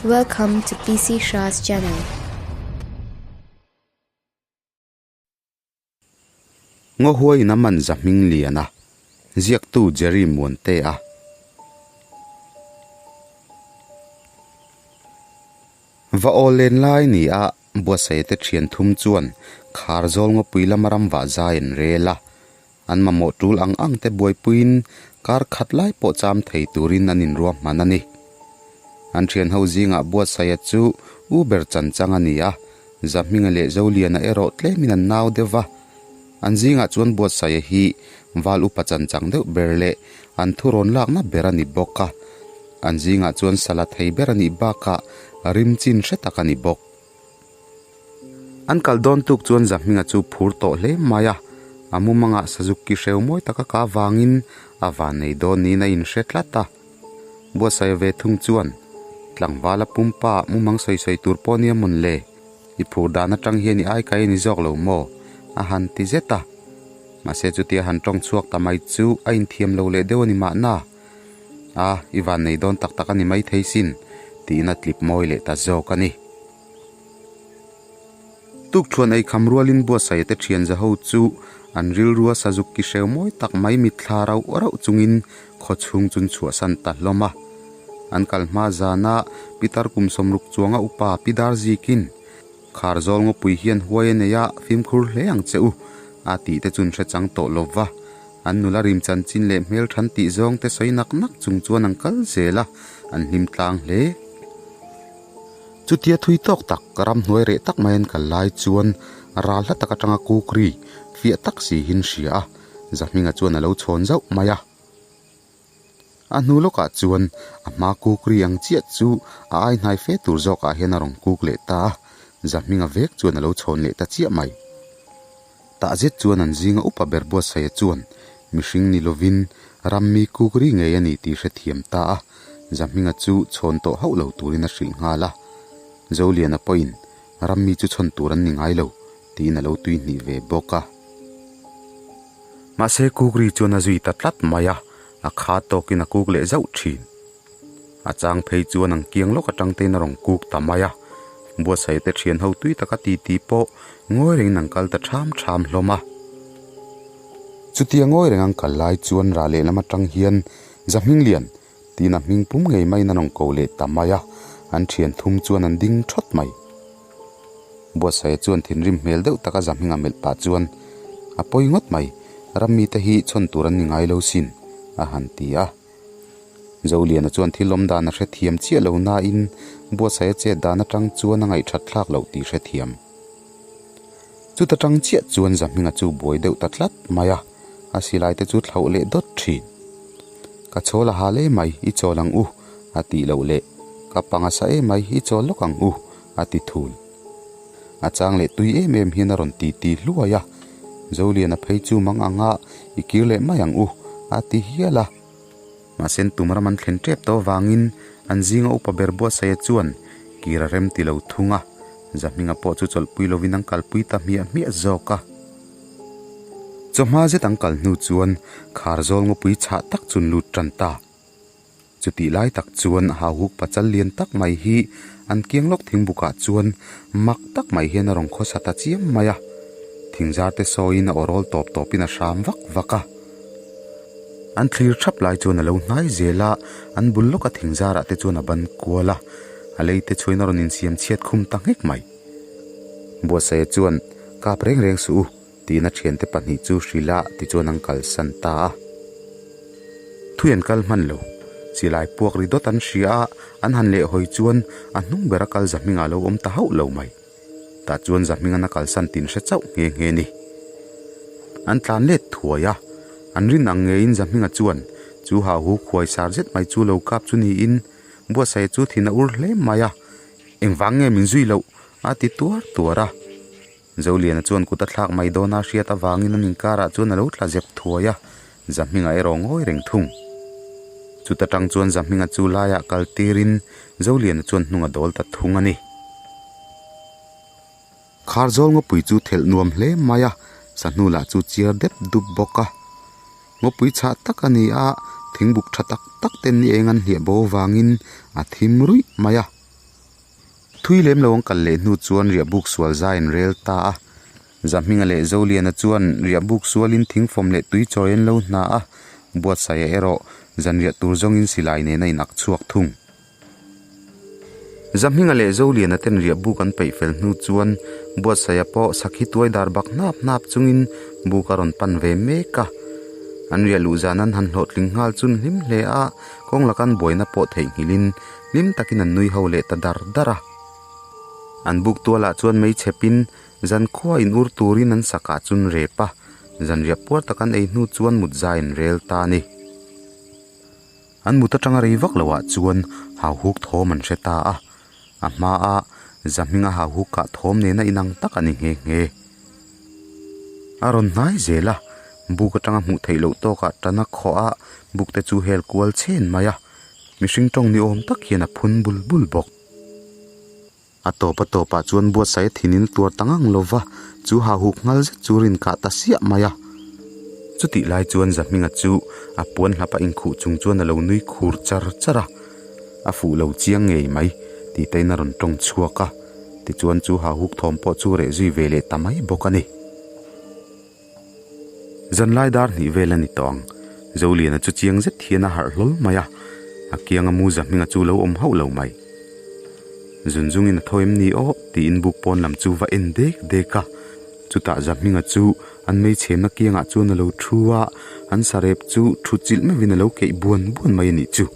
Welcome to PC Shah's channel. Ngaw huaiin a man za hming lian a, ziaktu Jerry Muantea. Va aw len lai ni a Buatsaia te thian thum chuan khar zawl ngawpui lama ram vah zai an rel a, An mamawh tul ang ang te buaipuiin kar khat lai pawh cham thei turin an inruahman a ni. An thianho zingah Buatsaia chu u ber chan chang a ni a, Zahminga leh Zoliana erawh tlemin an nau deuh va. An zingah chuan Buatsaia hi val upa chan chang deuh ber leh an thurawn lakna ber a ni bawk a. An zingah chuan sala thei ber a nih bakah rim chin hre tak a ni bawk. An kal dawn tuk chuan Zahminga chu phur tawh hle mai a, a mumangah Sazuk ki hreu mawi taka ka vangin a van nei dawn niin a inhre tlat a. Buatsaia ve thung chuan, Tlangvala pumpa mumang sawi sawi tur pawh nia mawn le, i phur dan atang hian i aikai a ni zawk lo maw? a han ti zet a. Mahse chutia han tawng chhuak ta mai chu a inthiam lo leh deuh a ni mahna. A, i van nei dawn tak tak a ni maithei sin, tiin a tlip mawi leh ta zawk a ni. Tukṭhuan ei kham rualin Buatsaia te ṭhian za ho chu an rilrua Sazuk ki hreu mawi tak mai mitthla rauh rauh chungin khaw chhung chun chhuahsan ta hlawm a. An kal hma zana Pitar kum sawmruk chuanga upa Pi Darzikin, Khar zawl ngawpui hian huai a nei a, fimkhur hle ang che u, a tih te chun hre chang tawh lo va. An nula rim chanchin leh hmel than tih zawng te sawi nak nak chung chuan an kal zel a, an hlim tlang hle. Chutia thui tawk tak, ramhnuai reh tak mai an kal lai chuan ral hla tak atanga kukri fiah tak si hin hria a, Zahminga chuan a lo chhawn zauh mai a. A hnu lawkah chuan a hma kukri ang chiah chu a ai hnai fe tur zawkah hian a rawn kuk leh ta a, Zahminga vek chuan a lo chhawn leh ta chiah mai. Tah zet chuan an zinga upa ber Buatsaia chuan mihring ni lovin rammi kukri ngei a ni tih hrethiam ta a, Zahminga chu chhawn tawh hauh lo turin a hrilh nghal a. Zoliana pawhin rammi chu chhawn tur an ni ngai lo tiin a lo tuihnih ve bawk a. Mahse kukri chuan a zui ta tlat mai a, a kha tawkin a kuk leh zauh thin. A chang phei chuan ang kiang lawk atang tein a rawn kuk ta mai a, Buatsaih te thian ho tui taka ti ti pawh ngawi rengin an kal ta tham tham hlawm a. Chutia ngawi reng an kal lai chuan rah lehlam atang hian Zahminglian tiin a hming pum ngei maiin a rawn ko leh ta mai a, an thian thum chuan an ding thawt mai. Buatsaih chuan thinrim hmel deuh taka Zahminga melh pah chuan, A pawi ngawt mai, rammi te hi chhawn tur an ni ngai lo sin, a han ti a. Zoliana chuan thil awm dan a hrethiam chiah lo nain Buatsaia chet dan atang chuan a ngaihthat thlak loh tih hrethiam. Chuta tang chiah chuan Zahminga chu buai deuh ta tlat mai a, a silai te chu thlauh leh dawt thin. Ka chawl a hal emai, i chawl ang u, a tih loh leh, Ka pang a sa emai, i chawl lawk ang u, a ti thul. A chang leh tui em em hian a rawn ti ti hluai a, Zoliana phei chu mang anga i kir leh mai ang u, a ti hial a. Mahse an tum ram an thlen tep tawh avangin an zinga upa ber Buatsaia chuan kir a rem ti lo thung a, Zahminga pawh chu chawlhpui lovin an kalpui ta hmiah hmiah zawk a. Chawhma zet an kal hnu chuan khar zawl ngawpui chhah tak chu an lut tan ta. Chutih lai tak chuan hauhuk pachal lian tak mai hi an kiang lawk thingbukah chuan mak tak mai hian a rawn khawsa ta chiam mai a. Thingzar te sawiin a awrawl tawp tawpin a hram vak vak a. An thlir thap lai chuan a lo hnai zel a, an bul lawka thingzarah te chuan a ban kual a, a lei te chhuain a rawn insiam chhiat khum ta nghek mai. Buatsaia chuan, Kap reng reng suh u, tiin a thiante pahnih chu hrilh a tichuan an kalsan ta a. Thui an kal hman lo. Silai puak ri dawt an hria a, an han lehhawi chuan a hnung bera kal Zahmingah a lo awm ta hauh lo mai. Tah chuan Zahmingan a kalsan tin hre chauh nghe nghe ni. An tlan let thuai a, an rin ang ngeiin Zahminga chuan chu hauhu khuai sar zet mai chu lo kap chu niin Buatsaia chu thin a ur hle mai a, Engvang nge min zui loh? a ti tuar tuar a. Zoliana chuan kut a thlak mai dawn a hriat avangin an inkarah chuan a lo tla zep thuai a, Zahminga erawh ngawi reng thung. Chuta tang chuan Zahminga chu laiah kal tirin Zoliana chuan hnung a dawl ta thung a ni. Kharzawl ngawpui chu thelh nuam hle mai a, sahnu lah chu chiar dep dup bawk a. Ngawpui chhah tak a ni a, thingbuk tha tak tak ten ni eng an hliah bo vangin a thim ruih mai a. Thui lem lo an kal leh hnu chuan riahbuk sual zai an rel ta a. Zahminga leh Zoliana chuan riahbuk sualin thingfawm leh tui chawi an lo hna a, Buatsaia erawh zanriah tur zawngin silai nen a inak chhuak thung. Zahminga leh Zoliana ten riahbuk an peih fel hnu chuan Buatsaia pawh sakhi tuai dar bak hnap hnap chungin buk a rawn pan ve mek a. An riah luh zan an han hlawhtling nghal chun hlim hle a, kawng lakan buaina pawh theihnghilhin hlim takin an nui ho leh ta dar dar a. An buk tualah chuan mei chhepin Zankhua in ur turin an sakah chun rep a, zanriah puar tak an ei hnu chuan mut zai an rel ta a ni. An mut atanga rei vak loah chuan hauhuk thawm an hre ta a, a hmaa Zahminga hauhuk kah thawm nena inang tak a ni nghe nghe. A rawn hnai zel a, buk atanga hmuh theih loh tawkah tan a khawh a, buk te chu hel kual chhen mai a, mihring tawng ni awm tak hian a phun bul bul bawk. A tawp a tawpah chuan buatsaih a thinin tuar ta ngang lo va, chu hahuk nghal zet chu rin kah ta siah mai a. Chutih lai chuan Zahminga chu a puan hlap a inkhuh chung chuan a lo nui khur char char a, a fuh lo chiang ngei mai tih te in a rawn tawng chhuak a, tichuan chu hahuk thawm pawh chu reh zui ve leh ta mai bawk a ni. Zanlai dar hnih vel a ni tawh ang. Zoliana chu chiang zet hian a harh hlawl mai a, a kianga mu Zahminga chu lo awm hauh lo mai. Zunzungin a tho em ni aw tiin buk pawn lam chu va en dek dek a, chutah Zahminga chu an meichhemna kiangah chuan a lo thu a, an sarep chu thu chilh meuhin a lo keih buan buan mai a nih chu.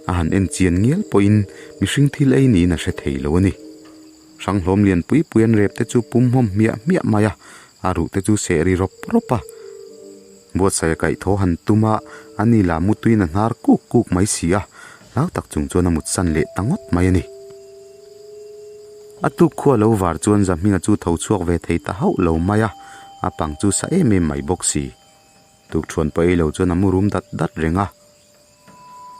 A han en chian ngial pawhin mihring thil ei niin a hre thei lo a ni. Hranghlawm lian pui pui an rep te chu pum hmawm hmiah hmiah mai a, a ruh te chu seh ri rawp rawp a. Buatsaih a kaih thaw han tum a, a ni lah mutuiin a hnar kuk kuk mai si a, hlau tak chung chuan a mut san leh ta ngawt mai a ni. A tuk khua lo var chuan Zahminga chu tho chhuak ve thei ta hauh lo mai a, a pang chu sa em em mai bawk si. Tukṭhuan pawh ei lo chuan a mu rum dat dat reng a.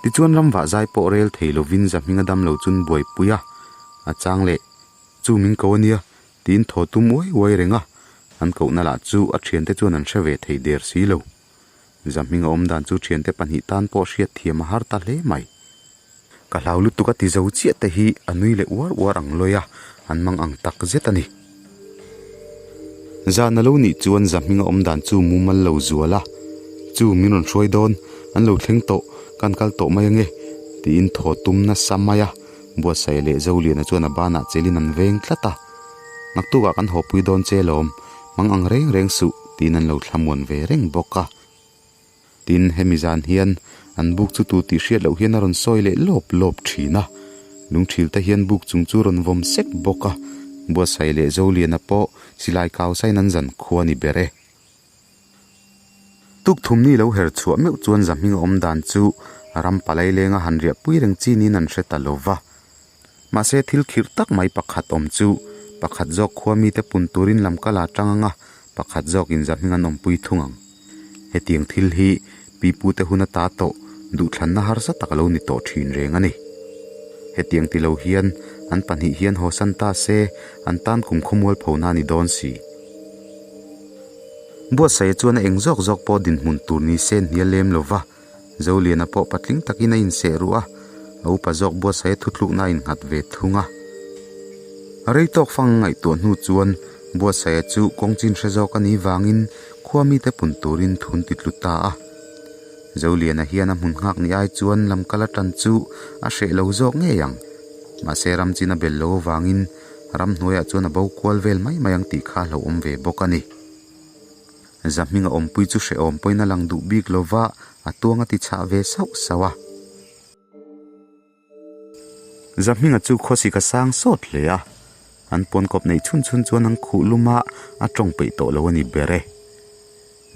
Tichuan ramvah zai pawh rel thei lovin Zahminga dam lo chun buaipui a, a chang leh, Chu min ko ania, tiin thaw tum uai uai reng a, an kohna lah chu a thiante chuan an hre ve thei der si lo. Zahminga awm dan chu thiante pahnih tan pawh hriat thiam a har ta hle mai. Ka hlau lutuk a ti zo chiah te hi a nui leh uar uar ang lawi a, an mang ang tak zet a ni. Zan a lo nih chuan Zahminga awm dan chu mumal lo zual a, Chu min rawn hruai dawn, an lo thleng tawh, kan kal tawh mai ange, tiin thaw tum nasa mai a, Buatsaih leh Zoliana chuan a banah chelin an veng tlat a, Naktukah kan hawpui dawn che lawm, mang ang reng reng suh, tiin an lo thlamuan ve reng bawk a. Tin, hemi zan hian an buk chu tu tih hriat loh hian a rawn sawi leh lawp lawp thin a. Lungthil te hian buk chung chu rawn vawm sek bawk a, Buatsaih leh Zoliana pawh silai kau sain an zan khua ni ber e. Tuk thumni lo her chhuah meuh chuan Zahming awm dan chu ram palai lenga han riah pui reng chi niin an hre ta lo va. Mahse thil khirh tak mai pakhat awm chu pakhat zawk khua mite pun turin lam kal a tang ang a, pakhat zawkin Zahming an awmpui thung ang. Hetiang thil hi pipute hun ata tawh duhthlanna harsa tak a lo ni tawh thin reng a ni. Hetiang ti lo hian an pahnih hian hawsan ta se an tan kum khawmual phona a ni dawn si. Buatsaia chuan a eng zawk zawk pawh dinhmun tur ni se hnial lem lo va, Zoliana pawh patling takin a inseh ruh a, a upa zawk Buatsaia thutlukna a innghat ve thung a. A rei tawk fang ngaihtuah hnu chuan Buatsaia chu kawng chin hre zawk a nih vangin khua mite pun turin thun ti tlu ta a. Zoliana hian a hmun nghak ni ai chuan lam kal a tan chu a hreh lo zawk ngei ang. Mahse ram chin a bel lo avangin ramhnuaiah chuan a bo kual vel mai mai ang tih kha a hlauhawm ve bawk a ni. Zahminga awmpui chu hrehawm pawhin a lang duh bik lo va, a tuang a ti chhah ve sauh sauh a. Zahminga chu khawsik a sang sawt hle a, an pawn kawp neih chhun chhun chuan an khuh lum a, a tawng peih tawh lo a ni ber e.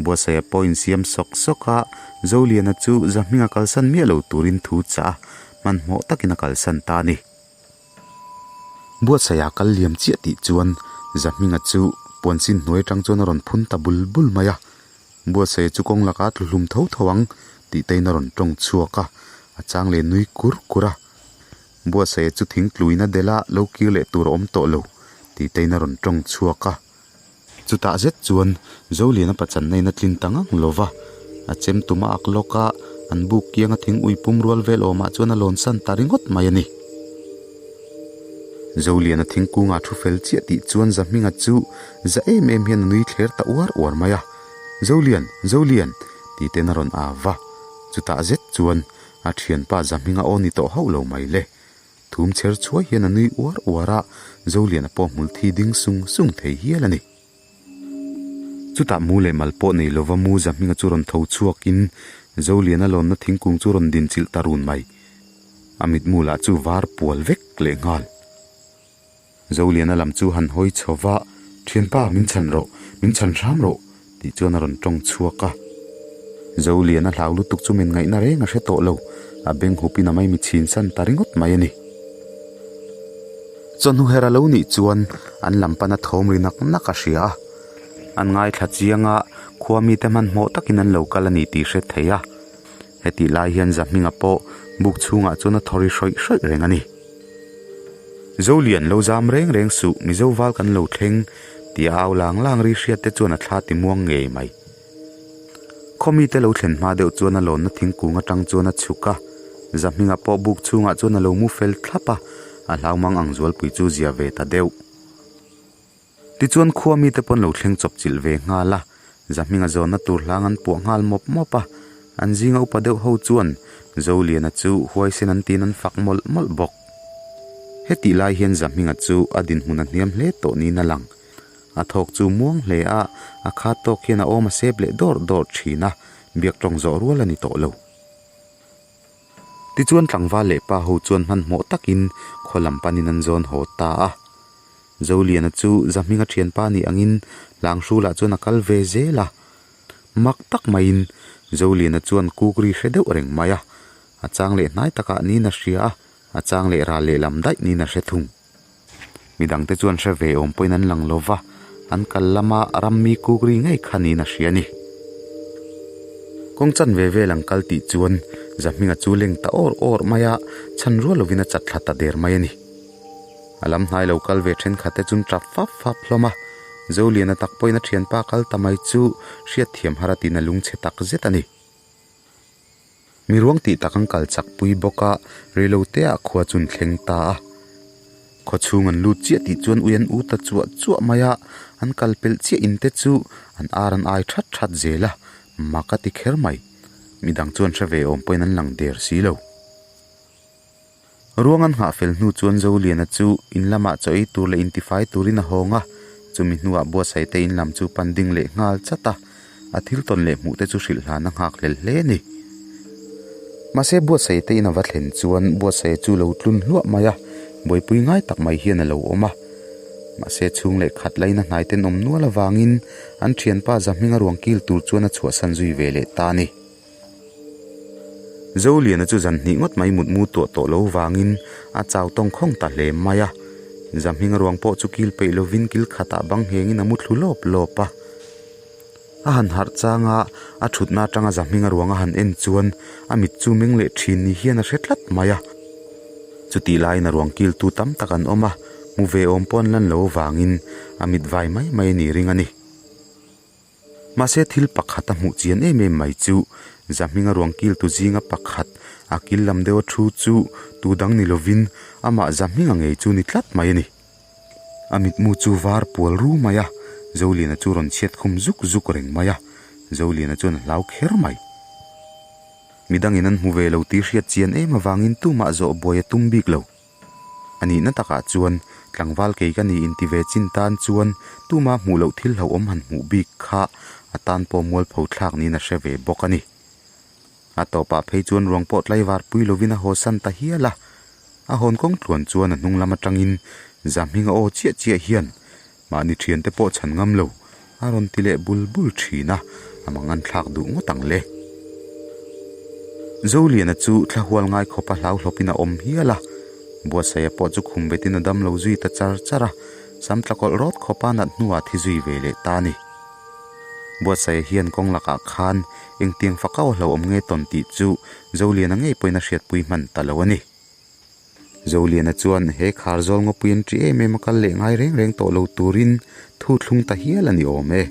Buatsaia pawh insiam sawk sawk a, Zoliana chu Zahminga kalsan miah lo turin thu chah a, hmanhmawh takin a kalsan ta a ni. Buatsaia kal liam chiah tih chuan Zahminga chu puansin hnuai atang chuan a rawn phun ta bul bul mai a, Buatsaia chu kawng lakah a tlu hlum tho tho ang tih te in a rawn tawng chhuak a, a chang leh nui kur kur a. Buatsaia chu thing tluin a delh a, lo kir leh tur a awm tawh lo tih te in a rawn tawng chhuak a. Chutah zet chuan Zoliana pachanna in a tlin ta ngang lo va, a chem tum a ak lawk a, an buk kianga thing ui pum rual vel awmah chuan a lawn san ta ringawt mai a ni. Zoliana thingkungah thu fel chiah tih chuan Zahminga chu za em em hian a nui thler ta uar uar mai a. Zolian! Zolian! tih ten a rawn au va. Chutah zet chuan a thianpa Zahminga aw ni tawh hauh lo mai le. Thum chher chhuai hian a nui uar uar a, Zoliana pawh hmul thi ding sung sung thei hial a ni. Chutah mu leh mal pawh nei lova mu Zahminga chu rawn tho chhuakin Zoliana lawnna thingkung chu rawn dinchilh ta run mai. A mitmu lah chu var pual vek leh nghal. Zoliana lam chu han hawi chho va, Thianpa, min chhan rawh, min chhan hram rawh, tih chuan a rawn tawng chhuak a. Zoliana hlau lutuk chu min ngaihna reng a hre tawh lo, a beng hupin a maimi chhin san ta ringawt mai a ni. Chawhnu her a lo nih chuan an lam pana thawm ri nak nak a hria a, an ngaithla chiang a, khua mite hmanhmawh takin an lo kal a ni tih hre thei a. Hetih lai hian Zahminga pawh buk chhungah chuan a thaw ri hrawih hrawih reng a ni. Zolian lo zam reng reng suh, Mizo val kan lo thleng, tih a au lang lang ri hriat te chuan a thla ti muang ngei mai. Khaw mite lo thlen hma deuh chuan a lawnna thingkung atang chuan a chhuk a, Zahminga pawh buk chhungah chuan a lo mu fel thlap a, a hlau mang ang zualpui chu zia ve ta deuh. Tichuan khua mite pawn lo thleng chawp chilh ve nghal a, Zahminga zawnna tur hlang an puah nghal mawp mawp a, an zinga upa deuh ho chuan Zoliana chu huaisen an tiin an fak mawlh mawlh bawk. Hetih lai hian Zahminga chu a dinhmun a hniam hle tawh niin a lang. A thawk chu muang hle a, a khat tawk hian a awm a sep leh dawrh dawrh thin a, biak tawng zawh rual a ni tawh lo. Tichuan tlangval leh pa ho chuan hmanhmawh takin khaw lam panin an zawn haw ta a. Zoliana chu Zahminga thianpa nih angin Langhrulah chuan a kal ve zel a. Mak tak maiin Zoliana chuan kukri hre deuh reng mai a, a chang leh hnai takah niin a hria a, a chang leh ral lehlam daih niin a hre thung. Midangte chuan hre ve awm pawhin an lang lo va, an kal lama rammi kukri ngei kha niin a hria a ni. Kawng chan ve vel ang kal tih chuan Zahminga chu leng ta awr awr mai a, chhan rual lovin a chat thla ta der mai a ni. A lam hnai lo kal ve thenkhatte chuan tap fap fap hlawm a, Zoliana tak pawhin a thianpa kal ta mai chu hriatthiam har a tiin a lungchhe tak zet a ni. Mi ruang tih tak an kal chak pui bawk a, reilote ah khua chu an thleng ta a. Khaw chhung an lut chiah tih chuan ui an u ta chuah chuah mai a, an kal pelh chiah in te chu an ar an ai that that zel a, mak a ti kher mai. Midang chuan hre ve awm pawhin an lang der si lo. Ruang an nghah fel hnu chuan Zoliana chu in lamah chaw ei tur leh intifai turin a hawng a, chumi hnuah Buatsaih te in lam chu pan ding leh nghal chat a, a thil tawn leh hmuh te chu hrilh hlan a nghak hlel hle a ni. Mahse Buatsaih te in a va thlen chuan Buatsaih chu lo tlun hluah mai a, buaipui ngai tak mai hian a lo awm a. Mahse chhung leh khat lain a hnai tenawm nual avangin an thianpa Zahminga ruang kil tur chuan a chhuahsan zui ve leh ta a ni. Zoliana chu zan hnih ngawt mai mutmu tuah tawh lo vangin a chau tawng khawng ta hle mai a. Zahming ruang pawh chu kil peih lovin kil khatah bang nghengin a mu thlu lawp lawp a. A han harh chang a, a thutna atanga Zahming ruang a han en chuan a mit chu meng leh thin ni hian a hre tlat mai a. Chutih laiin a ruang kiltu tam tak an awm a, hmu ve awm pawh an lan lo vangin a mit vai mai mai a nih ring a ni. Mahse thil pakhat a hmuh chian em em mai chu Zahminga ruang kiltu zinga pakhat a kil lam deuha thu chu tu dang ni lovin amah Zahminga ngei chu ni tlat mai a ni. A mitmu chu var pual ru mai a, Zoliana chu rawn chhiat khum zuk zuk reng mai a, Zoliana chuan a hlau kher mai. Midangin an hmu ve lo tih hriat chian em avangin tumah zawh buai a tum bik lo. A nihna takah chuan tlangval kei ka ni inti ve chin tan chuan tuma hmuh loh thil hlauhawm han hmuh bik kha a tan pawh mualpho thlak niin a hre ve bawk a ni. A tawpah phei chuan ruang pawh tlaivar pui lovin a hawsan ta hial a. A hawn kawng tluan chuan a hnung lam atangin Zahminga aw chiah chiah hian mahni thiante pawh chhan ngam lo a rawn ti leh bul bul thin a, a mangan thlak duh ngawt ang le. Zoliana chu thla hual ngai khawpa hlau hlawpin a awm hial a, Buatsaia pawh chu khum betin a dam lo zui ta char char a, sam tla kawlh rawt khawpa nat hnuah thi zui ve leh ta a ni. Buatsaia hian kawng lakah khan engtiang fakau a hlauhawm nge tawn tih chu Zoliana ngei pawhin a hriatpui hman ta lo a ni. Zoliana chuan he khar zawl ngawpui an ṭi em em a kal leh ngai reng reng tawh lo turin thu thlung ta hial a ni awm e.